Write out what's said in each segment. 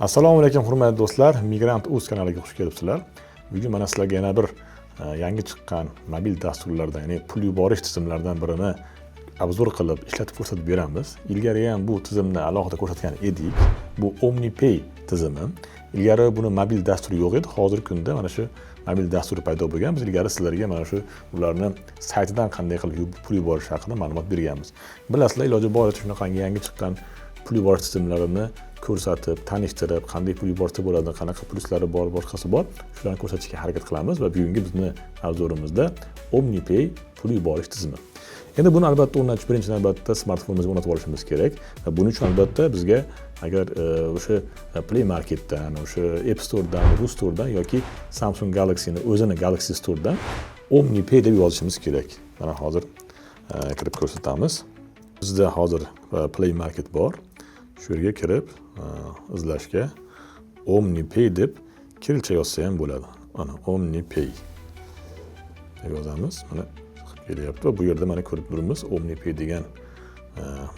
Assalomu alaykum, hurmatli do'stlar. Migrant Uz kanaliga xush kelibsizlar. Bugun mana sizlarga yana bir yangi chiqqan mobil dasturlardan, ya'ni pul yuborish tizimlaridan birini обзор qilib, ishlatib ko'rsatib beramiz. Ilgari ham bu tizimni alohida ko'rsatgan edik. Bu OmniPay tizimi. Ilgari buni mobil dasturi yo'q edi. Hozirgi kunda mana shu mobil dasturi paydo bo'lgan. Biz ilgari sizlarga mana shu ularni saytidan qanday qilib pul yuborish haqida ma'lumot berganmiz. Bilasizlar, iloji boricha shunaqangi yangi chiqqan pul yuborish tizimlarini ko'rsatib, tanishtirib, qanday pul yuborsa bo'ladi, qanaqa pluslari bor, boshqasi bor, shularni ko'rsatishga harakat qilamiz va bugungi bizni обзор imizda OmniPay pul yuborish tizimi. Endi buni albatta o'rnatish, birinchi navbatda smartfonimizga o'rnatib olishimiz kerak. Va buning uchun albatta bizga agar o'sha Play Marketdan, o'sha App Store'dan, Ru Store'dan yoki Samsung Galaxy'ni o'zini Galaxy Store'dan OmniPay deb yozishimiz kerak. Mana hozir kirib ko'rsatamiz. Bizda hozir Play Market bor. Shu yerga kirib, izlashga OmniPay deb kirilcha yozsa ham bo'ladi. Mana OmniPay deb yozamiz. Mana chiqib kelyapti va bu yerda mana ko'rib turibmiz, OmniPay degan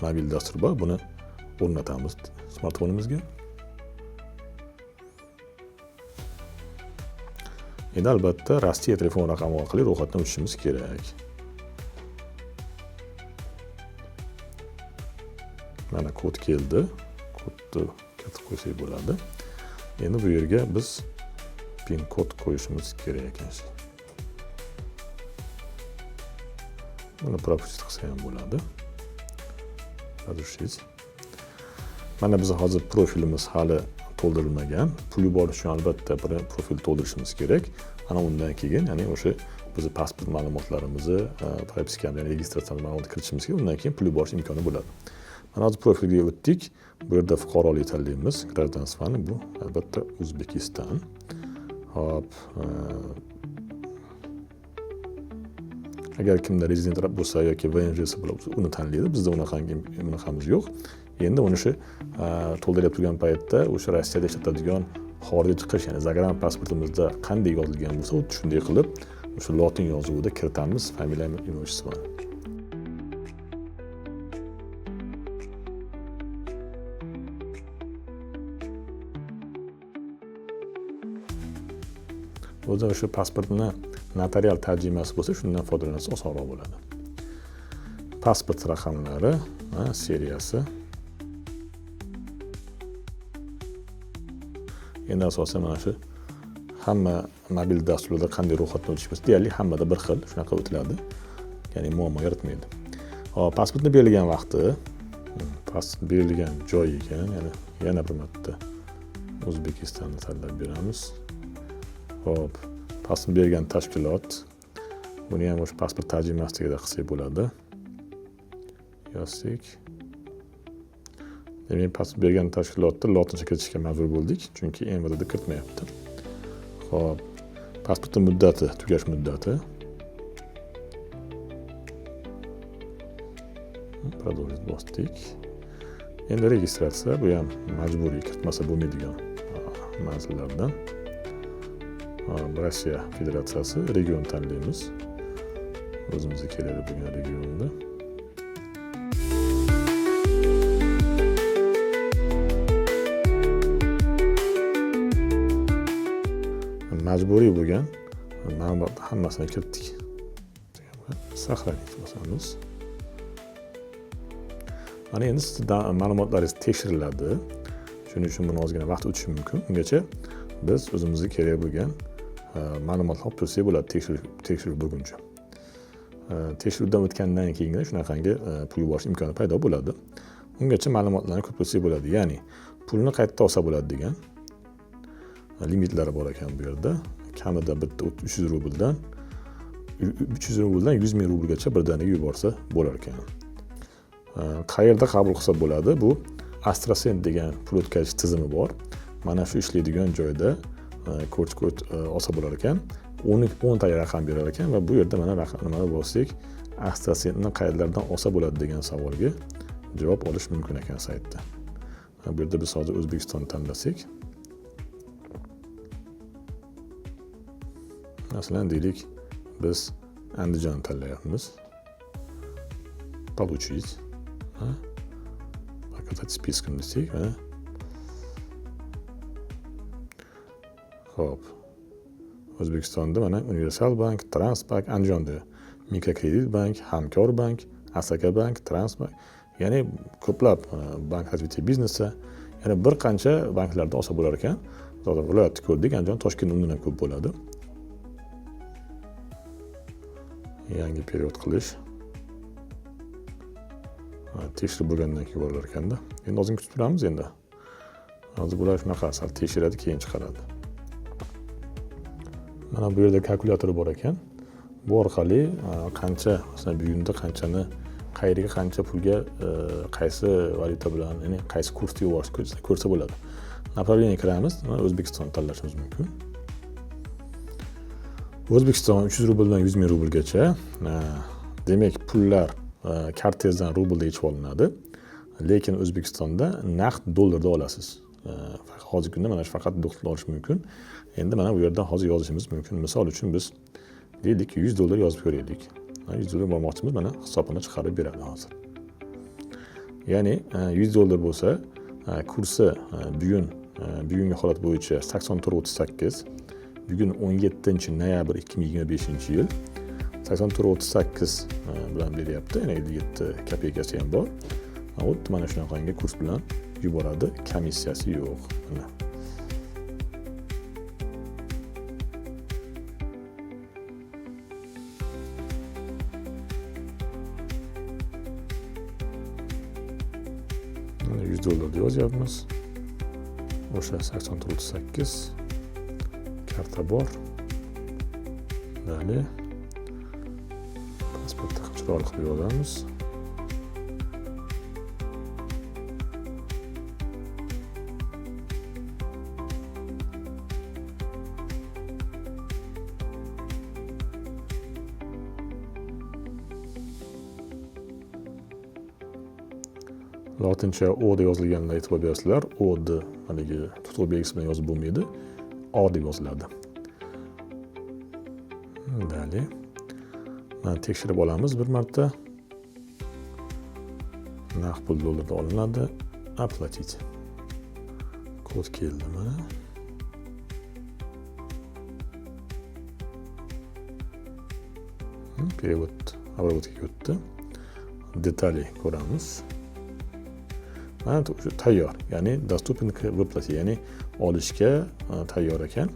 mobil dastur bor. Buni o'rnatamiz smartfonimizga. Endi albatta Rossiya telefon raqami orqali ro'yxatdan o'tishimiz kerak. Mana kod keldi. Kodni kiritib qo'ysak bo'ladi. Endi bu yerga biz pin kod qo'yishimiz kerak ekan. Buni пропустить qilsa ham bo'ladi. Разрешить. Mana biz hozir profilimiz hali to'ldirilmagan. Pul yuborish uchun albatta bir profil to'ldirishimiz kerak. Ana undan keyin, ya'ni o'sha bizni pasport ma'lumotlarimizni, прописка, ya'ni registratsiya ma'lumotini kiritishimiz kerak. Undan keyin pul yuborish imkoni bo'ladi. Mana hozir profilga o'tdik. Bu yerda fuqarolik tanlaymiz. Гражданство ni bu albatta O'zbekiston. Hop, agar kimda rezident bo'lsa yoki ВНЖ si bo'lsa, uni tanlaydi. Bizda unaqangi bunaqamiz yo'q. Endi uni shu to'ldirib turgan paytda o'sha Rossiyada ishlatadigan xorijga chiqish, ya'ni загран pasportimizda qanday yozilgan bo'lsa, xuddi shunday qilib o'sha lotin yozuvida kiritamiz familiya, имя, отчество ni. O'zi o'sha pasportni notarial tarjimasi bo'lsa, shundan foydalansa osonroq bo'ladi. Pasport raqamlari, seriyasi. Endi asosan mana shu hamma mobil dasturlarda qanday ro'yxatdan o'tish bo'lsa, deyarli hammada bir xil shunaqa o'tiladi. Ya'ni muammo yaratmaydi. Hop, pasportni berilgan vaqti, pasport berilgan joy ekan, ya'ni yana bir marta O'zbekistonni tanlab beramiz. Hop, pasport bergan tashkilot, buni ham o'sha pasport tarjimasigida qilsak bo'ladi. Yozsak. Demak, pasport bergan tashkilotni lotincha kiritishga majbur bo'ldik, chunki МВД da kiritmayapti. Hop, pasportning muddati, tugash muddati. Продолжить bosdik. Endi registratsiya, bu ham majburiy, kiritmasa bo'lmaydigan manzillardan. Hop, Rossiya Federatsiyasi, region tanlaymiz. O'zimizga kerakli bo'lgan regionda. Majburiy bo'lgan ma'lumotni hammasini kiritdik. Сохранить bosamiz. Mana endi sizni ma'lumotlaringiz tekshiriladi. Shuning uchun buni ozgina vaqt o'tishi mumkin. Ungacha biz o'zimizga kerak bo'lgan ma'lumotni olib tursak bo'ladi tekshiruv bo'lguncha. Tekshiruvdan o'tgandan keyingina shunaqangi pul yuborish imkoni paydo bo'ladi. Ungacha ma'lumotlarni ko'p tursak bo'ladi. Ya'ni pulni qayerda olsa bo'ladi degan limitlari bor ekan bu yerda. Kamida bitta 300 rubldan, 300 rubldan 100 ming rublgacha birdaniga yuborsa bo'lar ekan. Qayerda qabul qilsa bo'ladi? Bu AstraSend degan pul o'tkazish tizimi bor. Mana shu ishlaydigan joyda kod olsa bo'lar ekan. 10 ta raqam berar ekan va bu yerda mana raqam nimani bossak, AstraSendni qayerlardan olsa bo'ladi degan savolga javob olish mumkin ekan saytda. Mana bu yerda biz hozir O'zbekistonni tanlasak, masalan, deylik, biz Andijonni tanlayapmiz. Получить. Показать списком desak, mana Xo'p. O'zbekistonda mana Universal bank, Transbank, Andijonda Mikrokredit bank, Hamkor bank, Asaka bank, Transbank, ya'ni ko'plab bank развития бизнеса, ya'ni bir qancha banklarda olsa bo'lar ekan. Zaten viloyatni ko'rdik, Andijon, Toshkentda undan ham ko'p bo'ladi. Yangi period qilish. Tekshirib bo'lgandan keyin bo'lar ekanda. Endi ozgina kutib turamiz endi. Hozir bular shunaqa sal tekshiradi, keyin chiqaradi. Mana bu yerda kalkulyator bor ekan. Bu orqali qancha, masalan, bugunda qanchani, qayerga qancha pulga, qaysi valyuta bilan, ya'ni qaysi kursda yuborish ko'rsa bo'ladi. Направление kiramiz, mana O'zbekiston tanlashimiz mumkin. O'zbekiston 300 rubldan 100 ming rublgacha. Demak, pullar kartezdan rublda yechib olinadi. Lekin O'zbekistonda naqd dollarda olasiz. Hozirgi kunda mana shu faqat dollarda olish mumkin. Endi mana bu yerdan hozir yozishimiz mumkin. Misol uchun biz deylik 100 dollar yozib ko'raylik. 100 dollar bormoqchimiz, mana hisobini chiqarib beradi hozir. Ya'ni 100 dollar bo'lsa, kursi bugungi holat bo'yicha 84.38, bugun 17 noyabr 2025-yil 84.38 bilan beryapti, ya'ni 57 kopeykasi ham bor. Xuddi mana shunaqangi kurs bilan yuboradi, komissiyasi yo'q. Mana. Mana 100 dollar yozyapmiz. O'sha 84.38 karta bor. Dali pasportni chiroyli qilib yozamiz. Lotincha O deb yozilganida e'tibor berasizlar, O D haligi tutuq belgisi bilan yozib bo'lmaydi, O deb yoziladi. Dali. Mana tekshirib olamiz bir marta. Naqd pul dollarda olinadi. Оплатить. Kod keldi mana. Перевод обработка o'tdi. Detali ko'ramiz. Mana o'sha tayyor, ya'ni доступен к выплате, ya'ni olishga tayyor ekan.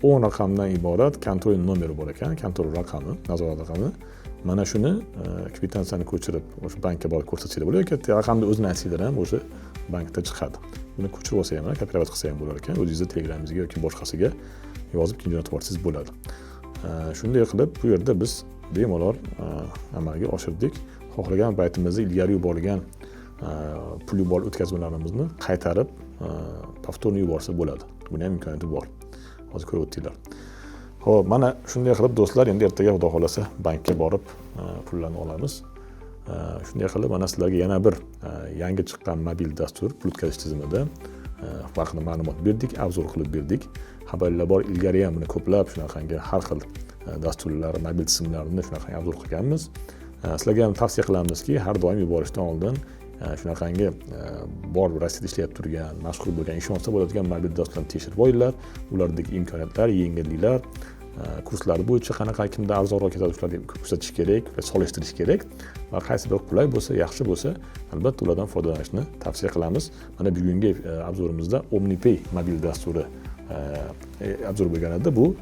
10 raqamdan iborat kontrol nomeri bor ekan, kontrol raqami, nazorat raqami. Mana shuni kvitansiyani ko'chirib o'sha bankka borib ko'rsatsanglar bo'ladi yoki raqamni o'zini aytsanglar ham o'sha bankda chiqadi. Buni ko'chirib olsa ham, kopirovat qilsa ham bo'lar ekan, o'zingizni Telegramingizga yoki boshqasiga yozib keyin jo'natib yuborsangiz bo'ladi. Shunday qilib bu yerda biz bemalol amalga oshirdik. Xohlagan paytimizda ilgari yuborilgan pul yuborib o'tkazmalarimizni qaytarib повторно yuborsa bo'ladi. Buni ham imkoniyati bor. Hozir ko'rib o'tdinglar. Xo'p, mana shunday qilib do'stlar, endi ertaga Xudo xolasa bankka borib pullarni olamiz. Shunday qilib mana sizlarga yana bir yangi chiqqan mobil dastur pul o'tkazish tizimida vaqtida ma'lumot berdik, obzor qilib berdik. Xabarlar bor, ilgari ham buni ko'plab shunaqangi har xil dasturlar, mobil tizimlarni shunaqangi obzor qilganmiz. Sizlarga ham tavsiya qilamizki, har doim yuborishdan oldin shunaqangi bor Rossiyada ishlayap turgan, mashhur bo'lgan, ishonsa bo'ladigan mobil dasturlarni tekshirib olinglar. Ulardagi imkoniyatlar, yengilliklar, kurslari bo'yicha qanaqa kimda arzonroq ketadi, shularga ko'rsatish kerak va solishtirish kerak va qaysi bir qulay bo'lsa, yaxshi bo'lsa, albatta ulardan foydalanishni tavsiya qilamiz. Mana bugungi obzorimizda OmniPay mobil dasturi obzor bo'lgan edi. Bu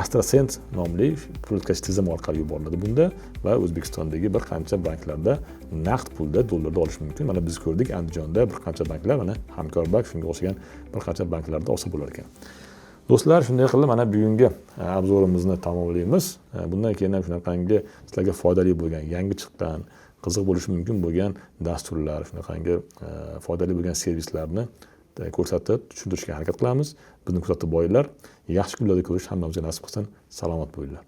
AstraSend nomli pul o'tkazish tizimi orqali yuboriladi bunda va O'zbekistondagi bir qancha banklarda naqd pulda dollarda olish mumkin. Mana biz ko'rdik, Andijonda bir qancha banklar, mana Hamkor bank, shunga o'xshagan bir qancha banklarda olsa bo'lar ekan. Do'stlar, shunday qilib mana bugungi obzorimizni tamomlaymiz. Bundan keyin ham shunaqangi sizlarga foydali bo'lgan, yangi chiqqan, qiziq bo'lishi mumkin bo'lgan dasturlar, shunaqangi foydali bo'lgan servislarni ko'rsatib, tushuntirishga harakat qilamiz. Bizni kuzatib boringlar. Yaxshi kunlarda ko'rish hammamizga nasib qilsin. Salomat bo'linglar.